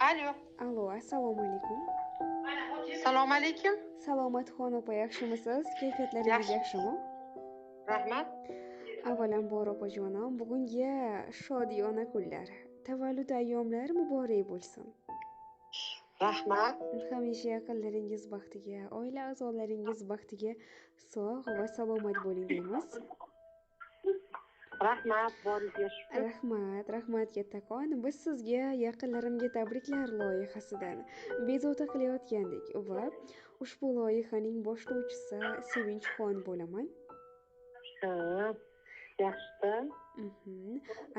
Alo. Alo, assalomu alaykum. Assalomu alaykum. Salomatxon opa, yaxshimisiz? Kayfiyatlaringiz yaxshimi? Rahmat. Avvalambor opajonim, bugungi shodiyona kunlar, tavallud ayyomlari muborak bo'lsin. Rahmat. Hamisha yaqinlaringiz baxtiga, oila a'zolaringiz baxtiga sog' va salomat bo'ling deymiz. Rahmat, boringizga shukr. Rahmat, rahmat kattakon. Biz sizga yaqinlarimga tabriklar loyihasidan bezovta qilayotgandik va ushbu loyihaning boshlovchisi Sevinchxon bo'laman. Ha, yaxshi.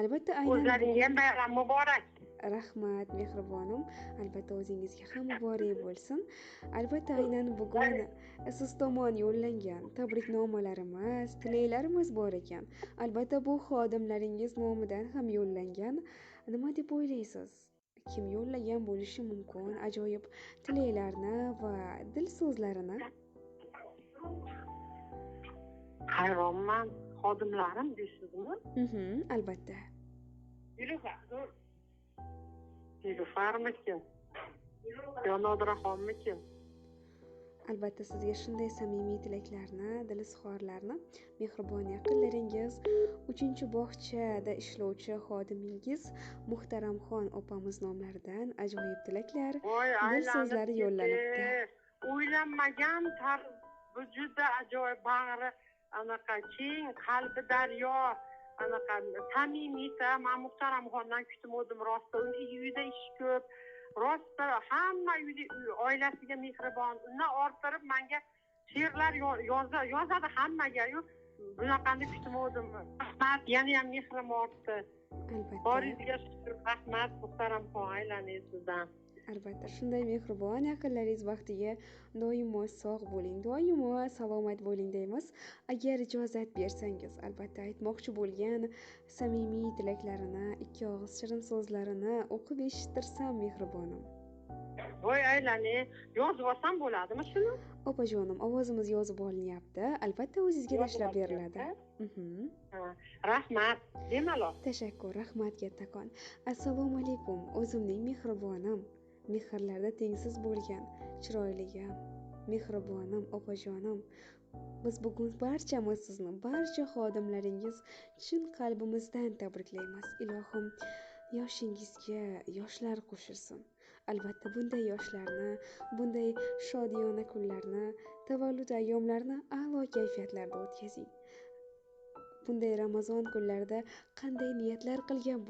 Albatta, aynan o'zlaringga ham bayram muborak. Rahmat, mehribonim. Albatta, o'zingizga ham muborak bo'lsin. Albatta, aynan bugun siz tomon yo'llangan tabriknomalarimiz, tilaklarimiz bor ekan. Albatta, bu xodimlaringiz nomidan ham yo'llangan. Nima deb o'ylaysiz? Kim yo'llagan bo'lishi mumkin ajoyib tilaklarni va dil so'zlarini? Hayronman. Xodimlarim deysizmi? Albatta. Nilufarmikin? Yo Nodiraxonmikin? Albatta, sizga shunday samimiy tilaklarni, dil izhorlarni mehribon yaqinlaringiz, 3-bog'chada ishlovchi xodimingiz Muhtaramxon opamiz nomlaridan ajoyib tilaklar, dil so'zlari yo'llanibdi. O'ylanmagan tarz, bu juda ajoyib, bag'ri anaqa keng, qalbi daryo, anaqa samimiyda. Men Muhtaramxondan kutmovdim rosti. Uni uyida ish ko'p, rosti hamma uyda oilasiga mehribon. Undan orttirib menga she'rlar yozadi hammaga-yu. Bunaqani kutmovdim. Rahmat, yana ham mehrim ortdi. Albatta. Boringizga shukr, rahmat Muhtaramxon, aylaning sizdan. Albatta, shunday mehribon yaqinlaringiz baxtiga doimo sog' bo'ling, doimo salomat bo'ling deymiz. Agar ijozat bersangiz, albatta aytmoqchi bo'lgan samimiy tilaklarini, ikki og'iz shirin so'zlarini o'qib eshittirsam mehribonim. Voy aylani, yozib olsam bo'ladimi shuni? Opajonim, ovozimiz yozib olinyapti. Albatta o'zingizga tashlab beriladi. Rahmat, bemalol. Tashakkur, rahmat kattakon. Assalomu alaykum, o'zimning mehribonim. Mehrlarda tengsiz bo'lgan chiroyligim, mehribonim, opajonim. Biz bugun barchamiz sizni, barcha xodimlaringiz chin qalbimizdan tabriklaymiz. Ilohim yoshingizga yoshlar qo'shilsin. Albatta bunday yoshlarni, bunday shodiyona kunlarni, tavallud ayyomlarini a'lo kayfiyatlarda o'tkazing. Bunday Ramazon kunlarida qanday niyatlar qilgan